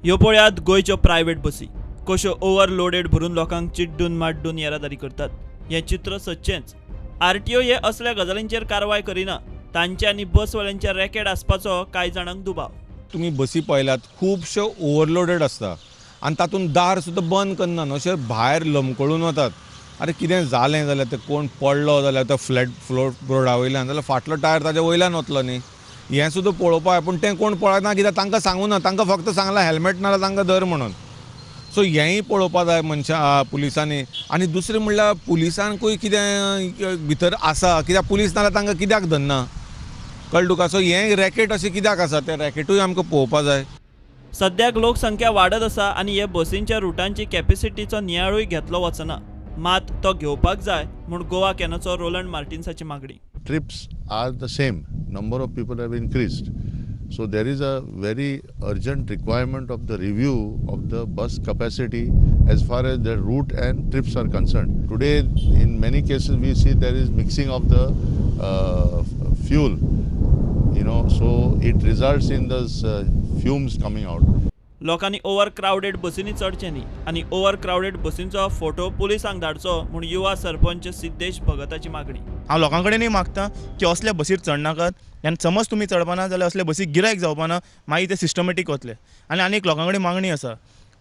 ह्यो पळयात गोंयच्यो प्रायव्हेट बसी कश्यो ओव्हरलोडेड भरून लोकांक चिड्डून माड्डून येरादारी करतात. हें चित्र सच्चेंच. आरटीओ हे असल्या गजालींचेर कारवाय करिना. तांचे आनी बसवाल्यांचे रॅकेट आसपाचो कांय जाणांक दुबाव. तुमी बसी पळयल्यात खुबश्यो ओव्हरलोडेड आसता आनी तातूंत दार सुद्दां बंद करना, अशें भायर लमकळून वतात. अरे कितें जालें जाल्यार ते कोण पडलो जाल्यार तो फ्लॅट फ्लोर रोडा वयल्यान जाल्यार फाटलो टायर ताज्या वयल्यान वतलो न्ही, हें सुद्दां पळोवपाक. पूण तें कोण पळयना कित्याक तांकां सांगूं ना, तांकां फक्त सांगलां हेल्मेट नाल्यार तांकां धर म्हणून. सो हेंय पळोवपाक जाय मनशां पुलिसांनी. आनी दुसरें म्हणल्यार पुलिसांकूय कितें भितर आसा, कित्याक पुलीस नाल्यार तांकां कित्याक धरना, कळ्ळें तुका. सो हें रॅकेट अशें कित्याक आसा तें रॅकेटूय आमकां पळोवपाक जाय. सद्याक लोकसंख्या वाडत आसा आनी हे बसींच्या रुटांची कॅपेसिटीचो नियाळूय घेतलो वचना, मात तो घेवपाक जाय म्हूण गोवा कॅनोचो रोलंड मार्टिन्साची मागणी. Trips are the same, number of people have increased, so there is a very urgent requirement of the review of the bus capacity as far as the route and trips are concerned. Today in many cases we see there is mixing of the fuel, you know, so it results in those fumes coming out. लोकांनी over crowded बसींनी चडचें न्ही आनी over crowded बसींचो photo पुलिसांक धाडचो म्हूण युवा सरपंच सिद्धेश भगताची मागणी. हांव लोकां कडेनूय मागता की असल्या बसीर चडनाकात, आनी समज तुमी चडपाना जाल्यार असल्या बसीक गिरायक जावपाना, मागीर ते सिस्टमॅटीक वतले. आनी आनी एक लोकां कडेन मागणी आसा,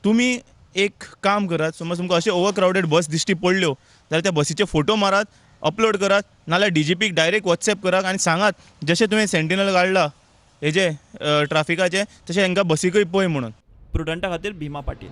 तुमी एक काम करात, समज तुमकां अशें ओव्हर क्रावडेड बस दिश्टी पडल्यो जाल्यार त्या बसीचे फोटो मारात, अपलोड करात, नाल्यार डीजीपीक डायरेक्ट वॉट्सएप करात आनी सांगात जशें तुवें सेंटिनल काडला हेजे ट्राफिकाचे तशें हांकां बसीकूय पळय म्हणून. प्रुडंटा खातीर भीमा पाटील.